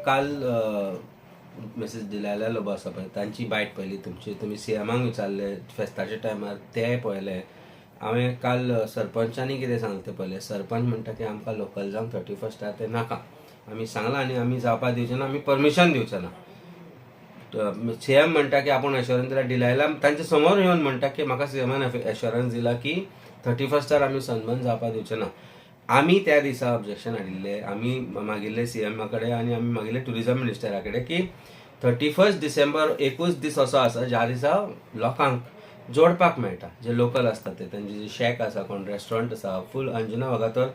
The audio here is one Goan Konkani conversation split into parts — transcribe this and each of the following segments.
काल मिसेस डिलायला लोबो आसा पळय, तांची बायट पळयली तुमची. तुमी सीएमाक विचारले फेस्ताच्या टायमार, तेय पळयले. हांवें काल सरपंचानी कितें सांगलें तें पळयलें. सरपंच म्हणटा की आमकां लोकल्सांक 31 स्टार ते नाका, आमी सांगलां आनी आमी जावपा दिवचे ना, आमी परमिशन दिवचे ना. सीएम म्हणटा की आपूण एश्योरन्स दिला. डिलायला तांच्या समोर येवन म्हणटा की म्हाका सीएमान एश्योरन्स दिला की 31 स्टार आमी सनबर्न जावपा दिवचे ना. आमी त्या दिसा ऑब्जेक्शन हाडिल्लें. आमी मागिल्लें सीएमा कडेन आनी आमी मागिल्लें ट्युरिजम मिनिस्टरा कडेन की 31 डिसेंबर एकूच दीस असो आसा ज्या दिसा लोकांक जोडपाक मेळटा, जे लोकल आसता ते, तांचे जे शॅक आसा, कोण रेस्टॉरंट आसा. फूल अंजुना वागातोर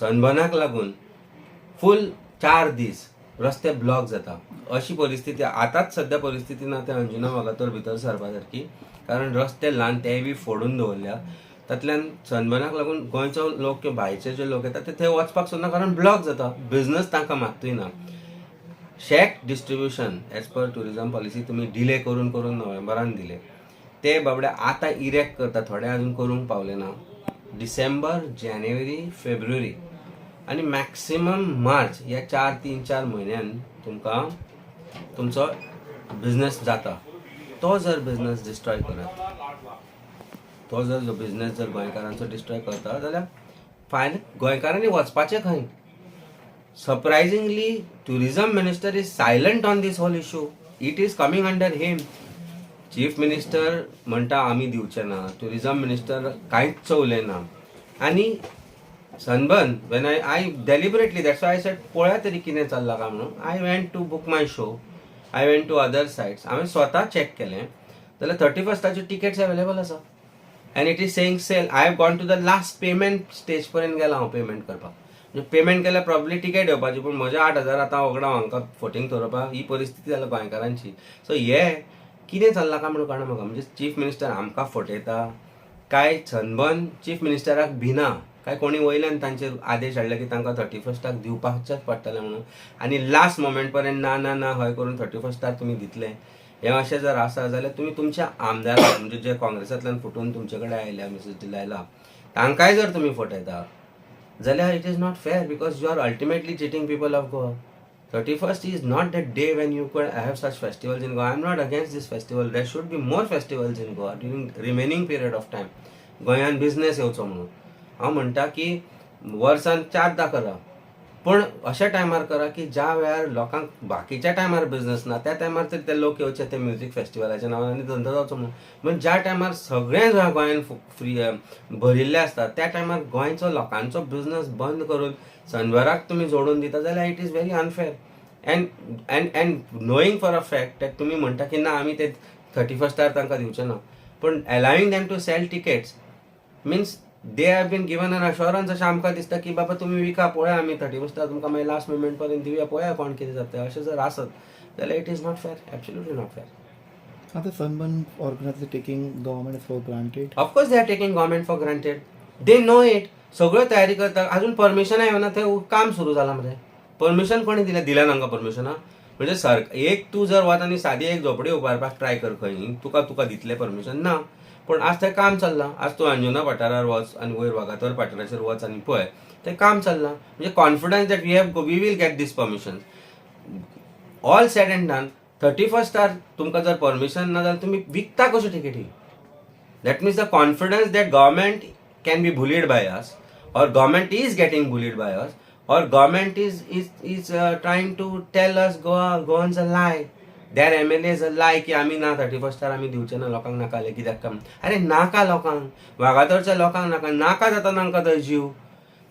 सनबर्नाक लागून फूल 4 दीस रस्ते ब्लॉक जाता अशी परिस्थिती. आतांच सद्या परिस्थिती ना ते अंजुना वागातोर भितर सरपा सारकी, कारण रस्ते ल्हान, तेय बी फोडून दवरल्या. तातल्यान सनबर्नाक लागून गोंयचो लोक किंवा भायचे जे लोक येतात ते थंय वचपाक सोदना, कारण ब्लॉक जाता. बिझनस तांकां मात्तूय ना. Shack distribution as per tourism policy तुमी डिले करून करून नोव्हेंबरान दिले. ते बाबडे आतां इरेक्ट करता, थोडे अजून करूंक पावले ना. डिसेंबर, जानेवारी, फेब्रुवारी आनी मॅक्सिमम मार्च ह्या चार तीन चार म्हयन्यान तुमकां तुमचो बिझनस जाता. तो जर बिझनस डिस्ट्रॉय करत, तो जर बिझनस जर गोंयकारांचो डिस्ट्रॉय करता जाल्यार फायनल गोंयकारांनी वचपाचें खंय? Surprisingly, tourism minister is silent on this whole issue. It is coming under him. Chief minister म्हणटा आमी दिवचे ना, ट्युरिजम मिनिस्टर कांयच उलयना. आनी sunburn, when I deliberately, that's I said पळया तरी कितें चल्लां काय म्हणून, I went to Book My Show, I went to other sites, हांवें स्वता चॅक केलें जाल्यार 31 स्टाच्यो टिकेट्स अवेलेबल आसा and it is saying sale. I have gone to the last payment stage पर्यंत गेला हांव पेमेंट करपाक. म्हणजे पेमेंट केल्यार प्रॉब्ली टिकेट येवपाची, पूण म्हजे 8000 आतां वगडाव हांकां फटींग दवरपाक. ही परिस्थिती जाल्या गोंयकारांची. सो हे कितें चल्लां काय म्हणून कळना म्हाका. म्हणजे चीफ मिनिस्टर आमकां फटयता काय सनबर्न चीफ मिनिस्टराक भिना काय कोणी वयल्यान तांचेर आदेश हाडले की तांकां 31 स्टाक दिवपाचेच पडटलें म्हणून आनी लास्ट मोमेंट पर्यंत ना ना ना हय करून 31 स्टार तुमी दितले. हें अशें जर आसा जाल्यार तुमी तुमच्या आमदाराक, म्हणजे जे काँग्रेसांतल्यान फुटून तुमचे कडेन आयल्या मिसेस डिलायला, तांकांय जर तुमी फटयता जाल्यार it is not fair, because you are ultimately cheating people of Goa. 31st is not that day when you could have such festivals in Goa. I'm not against this festival. There should be more festivals in Goa during remaining period of time. गोंयान बिझनेस येवचो म्हणून हांव म्हणटा की वर्सान चारदां करा, पूण अशा टायमार करा की ज्या वेळार लोकांक बाकीच्या टायमार बिझनस ना, त्या टायमार तरी ते लोक येवचे ते म्युजीक फेस्टिवलाच्या नांवान आनी धंदो जावचो म्हणून. पूण ज्या टायमार सगळें गोंयान फ्री भरिल्ले आसता, त्या टायमार गोंयचो लोकांचो बिझनस बंद करून सनबर्नाक तुमी जोडून दिता जाल्यार it is very unfair. And knowing for a fact that तुमी म्हणटा की ना, आमी ते 31 स्टार तांकां दिवचे ना, पूण allowing them to sell tickets means they have been given an assurance अशें आमकां दिसता की बाबा तुमी विका, पळया आमी 31 स्टार तुमकां मागीर लास्ट मुमेंट पर्यंत दिवया, पळया कोण कितें जाता. अशें जर आसत जाल्यार it is not fair, absolutely not fair. Are the Sunburn organizers taking government for granted? Of course they are taking government for granted. They know it. सगळ्यो तयारी करता, अजून परमिशन येवना, ते काम सुरू जालां मरे. परमिशन कोणी दिलें? दिलें तांकां परमिशना? म्हणजे सर, एक तूं जर वता आनी सादी एक झोपडी उबारपाक ट्राय कर खंय, तुका दितले परमिशन? ना. पूण आज थंय काम चल्लां. आज तूं अंजुना पठारार वच आनी वयर वागातोर पठाराचेर वच आनी पळय, थंय काम चल्लां. म्हणजे confidence that we have we will get this permission. All said and done, 31 star तुमकां जर परमिशन ना जाल्यार तुमी विकता कश्यो तिकेटी? That means the confidence that government can be bullied by us, or government is getting bullied by us, or government is trying to tell us Goans a lie. Their MLAs a lie की आमी ना, 31 स्टार आमी दिवचे ना, लोकांक नाका जालें कित्याक काय म्हणून. अरे, नाका लोकांक, वागातोरच्या लोकांक नाका. नाका जाता तांकां थंय जीव.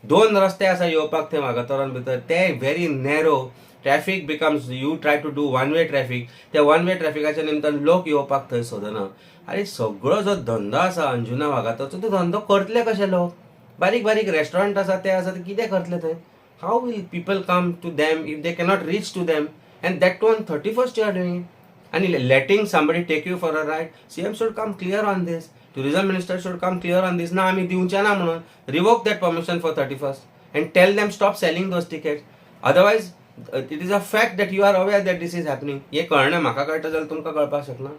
दोन रस्ते आसा येवपाक थंय वागातोरान भितर, ते very narrow. Traffic becomes, you try to do one way traffic, त्या वन वे ट्रॅफिकाच्या निमतान लोक येवपाक थंय सोदना. अरे, सगळो जो धंदो आसा अंजुना वागातोरचो, तो धंदो करतले कशे लोक? बारीक बारीक रेस्टॉरंट आसा, ते आसा, ते कितें करतले थंय? How will people come to them if they cannot reach to them? And that to on 31st you are doing and letting somebody take you for a ride. CM should come clear on this. Tourism minister should come clear on this. ना, आमी दिवचे ना म्हणून. Revoke that permission for 31st and tell them stop selling those tickets. Otherwise, it is a fact that you are aware that this is happening. हे कळना म्हाका कळटा जाल्यार तुमकां कळपाक शकना?